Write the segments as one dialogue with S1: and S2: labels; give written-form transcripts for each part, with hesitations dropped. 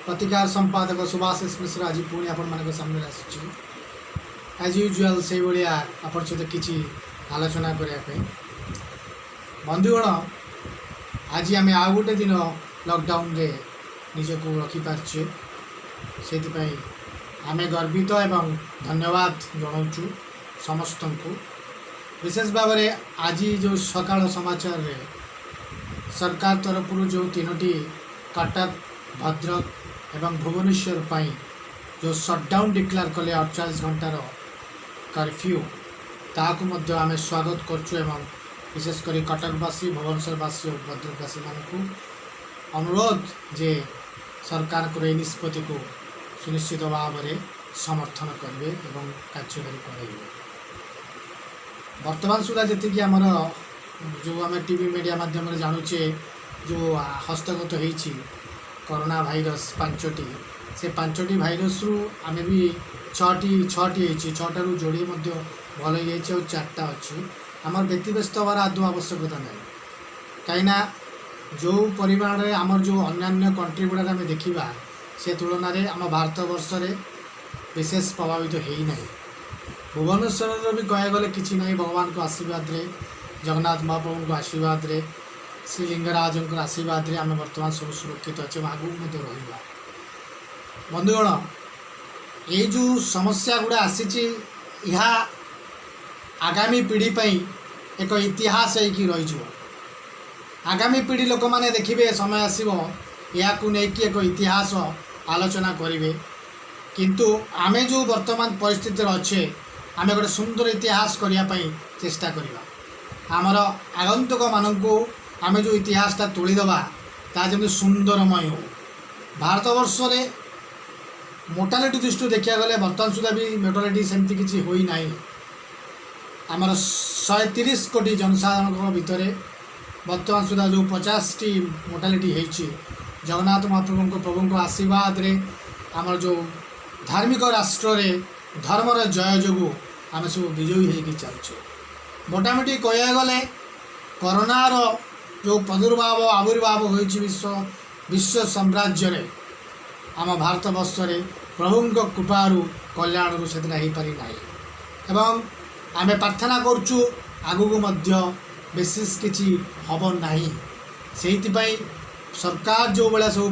S1: ପ୍ରତିକାର ସମ୍ପାଦକ ସୁଭାଶିଷ ମିଶ୍ର ଆଜି ପୁଣି ଆପଣମାନଙ୍କ ସାମ୍ନାରେ ଆସୁଛି, ଆଜ୍ ୟୁଜୁଆଲ୍ ସେଇଭଳିଆ ଆପଣଙ୍କ ସହିତ କିଛି ଆଲୋଚନା କରିବା ପାଇଁ। ବନ୍ଧୁଗଣ, ଆଜି ଆମେ ଆଉ ଗୋଟେ ଦିନ ଲକଡାଉନରେ ନିଜକୁ ରଖିପାରିଛେ, ସେଥିପାଇଁ ଆମେ ଗର୍ବିତ ଏବଂ ଧନ୍ୟବାଦ ଜଣାଉଛୁ ସମସ୍ତଙ୍କୁ। ବିଶେଷ ଭାବରେ ଆଜି ଯେଉଁ ସକାଳ ସମାଚାରରେ ସରକାର ତରଫରୁ ଯେଉଁ ତିନୋଟି କଟକ, ଭଦ୍ରକ ଏବଂ ଭୁବନେଶ୍ୱର ପାଇଁ ଯେଉଁ ସଟ୍ଡାଉନ୍ ଡିକ୍ଲେୟାର କଲେ, 48 ଘଣ୍ଟାର କର୍ଫ୍ୟୁ, ତାହାକୁ ମଧ୍ୟ ଆମେ ସ୍ୱାଗତ କରୁଛୁ ଏବଂ ବିଶେଷ କରି କଟକବାସୀ, ଭୁବନେଶ୍ୱରବାସୀ ଓ ଭଦ୍ରକବାସୀମାନଙ୍କୁ ଅନୁରୋଧ ଯେ ସରକାରଙ୍କର ଏହି ନିଷ୍ପତ୍ତିକୁ ସୁନିଶ୍ଚିତ ଭାବରେ ସମର୍ଥନ କରିବେ ଏବଂ କାର୍ଯ୍ୟକାରୀ କରାଇବେ। ବର୍ତ୍ତମାନ ସୁଦ୍ଧା ଯେତିକି ଆମର ଯେଉଁ ଆମେ ଟିଭି ମିଡ଼ିଆ ମାଧ୍ୟମରେ ଜାଣୁଛେ, ଯେଉଁ ହସ୍ତଗତ ହେଇଛି କରୋନା ଭାଇରସ୍ ପାଞ୍ଚଟି, ସେ ପାଞ୍ଚଟି ଭାଇରସ୍ରୁ ଆମେ ବି ଛଅଟି ହେଇଛି। ଛଅଟାରୁ ଯୋଡ଼ିଏ ମଧ୍ୟ ଭଲ ହେଇଯାଇଛି ଆଉ ଚାରିଟା ଅଛି। ଆମର ବ୍ୟତିବ୍ୟସ୍ତ ହେବାର ଆଦୌ ଆବଶ୍ୟକତା ନାହିଁ, କାହିଁକିନା ଯେଉଁ ପରିମାଣରେ ଆମର ଯେଉଁ ଅନ୍ୟାନ୍ୟ କଣ୍ଟ୍ରି ଗୁଡ଼ାରେ ଆମେ ଦେଖିବା, ସେ ତୁଳନାରେ ଆମ ଭାରତବର୍ଷରେ ବିଶେଷ ପ୍ରଭାବିତ ହେଇନାହିଁ। ଭୁବନେଶ୍ୱରର ବି କହିବାକୁ ଗଲେ କିଛି ନାହିଁ। ଭଗବାନଙ୍କ ଆଶୀର୍ବାଦରେ, ଜଗନ୍ନାଥ ମହାପ୍ରଭୁଙ୍କ ଆଶୀର୍ବାଦରେ, ଶ୍ରୀ ଲିଙ୍ଗରାଜଙ୍କର ଆଶୀର୍ବାଦରେ ଆମେ ବର୍ତ୍ତମାନ ସବୁ ସୁରକ୍ଷିତ ଅଛେ ଏବଂ ଆଗକୁ ମଧ୍ୟ ରହିବା। ବନ୍ଧୁଗଣ, ଏଇ ଯେଉଁ ସମସ୍ୟା ଗୁଡ଼ା ଆସିଛି, ଏହା ଆଗାମୀ ପିଢ଼ି ପାଇଁ ଏକ ଇତିହାସ ହେଇକି ରହିଯିବ। ଆଗାମୀ ପିଢ଼ି ଲୋକମାନେ ଦେଖିବେ, ସମୟ ଆସିବ, ଏହାକୁ ନେଇକି ଏକ ଇତିହାସ ଆଲୋଚନା କରିବେ। କିନ୍ତୁ ଆମେ ଯେଉଁ ବର୍ତ୍ତମାନ ପରିସ୍ଥିତିରେ ଅଛେ, ଆମେ ଗୋଟେ ସୁନ୍ଦର ଇତିହାସ କରିବା ପାଇଁ ଚେଷ୍ଟା କରିବା। ଆମର ଆଗନ୍ତୁକମାନଙ୍କୁ ଆମେ ଯେଉଁ ଇତିହାସଟା ତୋଳିଦେବା, ତାହା ଯେମିତି ସୁନ୍ଦରମୟ ହେଉ। ଭାରତବର୍ଷରେ ମୋର୍ଟାଲିଟି ଦୃଷ୍ଟିରୁ ଦେଖିବାକୁ ଗଲେ ବର୍ତ୍ତମାନ ସୁଦ୍ଧା ବି ମୋର୍ଟାଲିଟି ସେମିତି କିଛି ହୋଇନାହିଁ। ଆମର 130 କୋଟି ଜନସାଧାରଣଙ୍କ ଭିତରେ ବର୍ତ୍ତମାନ ସୁଦ୍ଧା ଯେଉଁ 50ଟି ମୋର୍ଟାଲିଟି ହେଇଛି, ଜଗନ୍ନାଥ ମହାପ୍ରଭୁଙ୍କ ପ୍ରଭୁଙ୍କ ଆଶୀର୍ବାଦରେ, ଆମର ଯେଉଁ ଧାର୍ମିକ ରାଷ୍ଟ୍ରରେ ଧର୍ମର ଜୟ ଯୋଗୁଁ ଆମେ ସବୁ ବିଜୟୀ ହେଇକି ଚାଲୁଛେ। ମୋଟାମୋଟି କହିବାକୁ ଗଲେ କରୋନାର ଯେଉଁ ପ୍ରାଦୁର୍ଭାବ, ଆବିର୍ଭାବ ହୋଇଛି ବିଶ୍ୱ ସାମ୍ରାଜ୍ୟରେ, ଆମ ଭାରତବର୍ଷରେ ପ୍ରଭୁଙ୍କ କୃପାରୁ, କଲ୍ୟାଣରୁ ସେଦିନ ହେଇପାରି ନାହିଁ ଏବଂ ଆମେ ପ୍ରାର୍ଥନା କରୁଛୁ ଆଗକୁ ମଧ୍ୟ ବିଶେଷ କିଛି ହେବ ନାହିଁ। ସେଇଥିପାଇଁ ସରକାର ଯେଉଁ ଭଳିଆ ସବୁ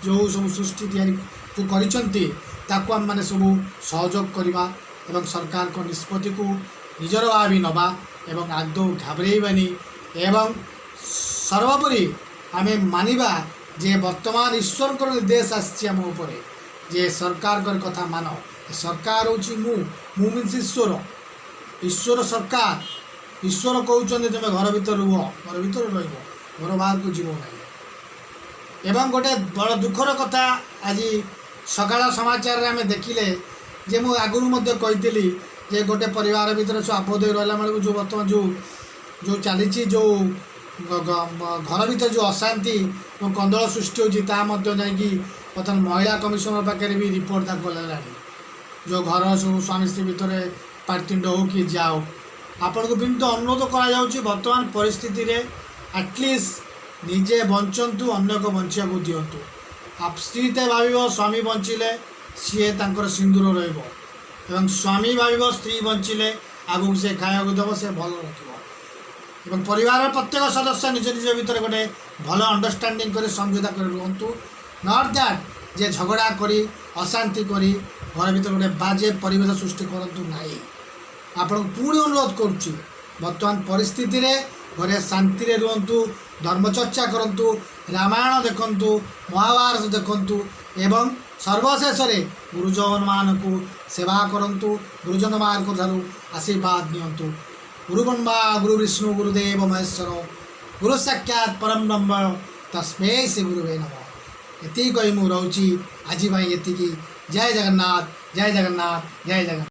S1: ଯେଉଁ ସବୁ ସୃଷ୍ଟି ତିଆରି ଯେଉଁ କରିଛନ୍ତି, ତାକୁ ଆମେମାନେ ସବୁ ସହଯୋଗ କରିବା ଏବଂ ସରକାରଙ୍କ ନିଷ୍ପତ୍ତିକୁ ନିଜର ଭାବି ନେବା ଏବଂ ଆଦୌ ଘାବରେଇବାନି। ଏବଂ ସର୍ବୋପରି ଆମେ ମାନିବା ଯେ ବର୍ତ୍ତମାନ ଈଶ୍ୱରଙ୍କର ନିର୍ଦ୍ଦେଶ ଆସିଛି ଆମ ଉପରେ ଯେ ସରକାରଙ୍କର କଥା ମାନ। ସରକାର ହେଉଛି ମୁଁ, ମୁଁ ମିନ୍ସ ଈଶ୍ୱର, ଈଶ୍ୱର ସରକାର। ଈଶ୍ୱର କହୁଛନ୍ତି, ତୁମେ ଘର ଭିତରେ ରୁହ, ଘର ଭିତରେ ରହିବ, ଘର ବାହାରକୁ ଯିବ ନାହିଁ। ଏବଂ ଗୋଟେ ବଡ଼ ଦୁଃଖର କଥା, ଆଜି ସକାଳ ସମାଚାରରେ ଆମେ ଦେଖିଲେ ଯେ ମୁଁ ଆଗରୁ ମଧ୍ୟ କହିଥିଲି ଯେ ଗୋଟେ ପରିବାର ଭିତରେ ସବୁ ଆବଦ୍ଧ ହୋଇ ରହିଲା ବେଳକୁ ଯେଉଁ ବର୍ତ୍ତମାନ ଯେଉଁ ଯେଉଁ ଚାଲିଛି, ଯେଉଁ ଘର ଭିତରେ ଯେଉଁ ଅଶାନ୍ତି ଏବଂ କନ୍ଦଳ ସୃଷ୍ଟି ହେଉଛି, ତାହା ମଧ୍ୟ ଯାଇକି ବର୍ତ୍ତମାନ ମହିଳା କମିଶନର ପାଖରେ ବି ରିପୋର୍ଟ ଦାଖଲ ହେଲାଣି। ଯେଉଁ ଘର ସବୁ ସ୍ୱାମୀ ସ୍ତ୍ରୀ ଭିତରେ ପାଟିତୁଣ୍ଡ ହଉ କି ଯାହା ହଉ, ଆପଣଙ୍କୁ ବିନୀତ ଅନୁରୋଧ କରାଯାଉଛି, ବର୍ତ୍ତମାନ ପରିସ୍ଥିତିରେ ଆଟଲିଷ୍ଟ ନିଜେ ବଞ୍ଚନ୍ତୁ, ଅନ୍ୟକୁ ବଞ୍ଚିବାକୁ ଦିଅନ୍ତୁ। ସ୍ତ୍ରୀ ତ ଭାବିବ ସ୍ୱାମୀ ବଞ୍ଚିଲେ ସିଏ ତାଙ୍କର ସିନ୍ଦୁର ରହିବ ଏବଂ ସ୍ୱାମୀ ଭାବିବ ସ୍ତ୍ରୀ ବଞ୍ଚିଲେ ଆଗକୁ ସେ ଖାଇବାକୁ ଦେବ, ସେ ଭଲ ରଖିବ। ଏବଂ ପରିବାରର ପ୍ରତ୍ୟେକ ସଦସ୍ୟ ନିଜ ନିଜ ଭିତରେ ଗୋଟେ ଭଲ ଅଣ୍ଡରଷ୍ଟାଣ୍ଡିଂ କରି, ସମଝୋତା କରି ରୁହନ୍ତୁ। Not that ଯେ ଝଗଡ଼ା କରି, ଅଶାନ୍ତି କରି ଘର ଭିତରେ ଗୋଟେ ବାଜେ ପରିବେଶ ସୃଷ୍ଟି କରନ୍ତୁ ନାହିଁ। ଆପଣଙ୍କୁ ପୁଣି ଅନୁରୋଧ କରୁଛି, ବର୍ତ୍ତମାନ ପରିସ୍ଥିତିରେ ଘରେ ଶାନ୍ତିରେ ରୁହନ୍ତୁ, ଧର୍ମଚର୍ଚ୍ଚା କରନ୍ତୁ, ରାମାୟଣ ଦେଖନ୍ତୁ, ମହାଭାରତ ଦେଖନ୍ତୁ ଏବଂ ସର୍ବଶେଷରେ ଗୁରୁଜନମାନଙ୍କୁ ସେବା କରନ୍ତୁ, ଗୁରୁଜନମାନଙ୍କ ଠାରୁ ଆଶୀର୍ବାଦ ନିଅନ୍ତୁ। ଗୁରୁ ବ୍ରହ୍ମା ଗୁରୁ ବିଷ୍ଣୁ ଗୁରୁଦେବ ମହେଶ୍ୱର, ଗୁରୁ ସାକ୍ଷାତ ପରମ ବ୍ରହ୍ମ, ତସ୍ମୈ ଶ୍ରୀ ଗୁରବେ ନମଃ। ଏତିକି କହି ମୁଁ ରହୁଛି। ଆଜି ପାଇଁ ଏତିକି। ଜୟ ଜଗନ୍ନାଥ, ଜୟ ଜଗନ୍ନାଥ, ଜୟ ଜଗନ୍ନାଥ।